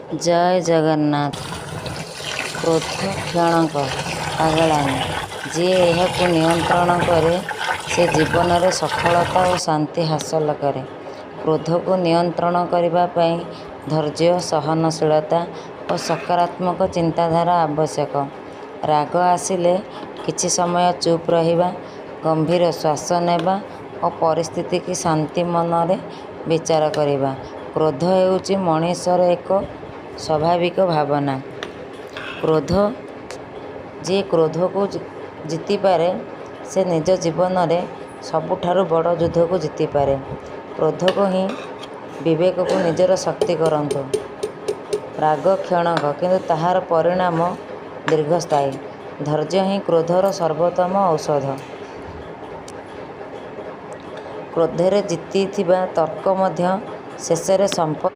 ଜୟ ଜଗନ୍ନାଥ। କ୍ରୋଧ କ୍ଷଣକ ପାଗଳାମି। ଯିଏ ଏହାକୁ ନିୟନ୍ତ୍ରଣ କରେ, ସେ ଜୀବନରେ ସଫଳତା ଓ ଶାନ୍ତି ହାସଲ କରେ। କ୍ରୋଧକୁ ନିୟନ୍ତ୍ରଣ କରିବା ପାଇଁ ଧୈର୍ଯ୍ୟ, ସହନଶୀଳତା ଓ ସକାରାତ୍ମକ ଚିନ୍ତାଧାରା ଆବଶ୍ୟକ। ରାଗ ଆସିଲେ କିଛି ସମୟ ଚୁପ୍ ରହିବା, ଗଭୀର ଶ୍ୱାସ ନେବା ଓ ପରିସ୍ଥିତିକୁ ଶାନ୍ତ ମନରେ ବିଚାର କରିବା। କ୍ରୋଧ ହେଉଛି ମଣିଷର ଏକ ସ୍ୱାଭାବିକ ଭାବନା। କ୍ରୋଧ ଯିଏ କ୍ରୋଧକୁ ଜିତିପାରେ, ସେ ନିଜ ଜୀବନରେ ସବୁଠାରୁ ବଡ଼ ଯୁଦ୍ଧକୁ ଜିତିପାରେ। କ୍ରୋଧକୁ ନୁହେଁ, ବିବେକକୁ ନିଜର ଶକ୍ତି କରନ୍ତୁ। ରାଗ କ୍ଷଣିକ, କିନ୍ତୁ ତାହାର ପରିଣାମ ଦୀର୍ଘସ୍ଥାୟୀ। ଧୈର୍ଯ୍ୟ ହିଁ କ୍ରୋଧର ସର୍ବୋତ୍ତମ ଔଷଧ। କ୍ରୋଧରେ ଜିତିଥିବା ତର୍କ ମଧ୍ୟ ଶେଷରେ ସମ୍ପୂର୍ଣ୍ଣ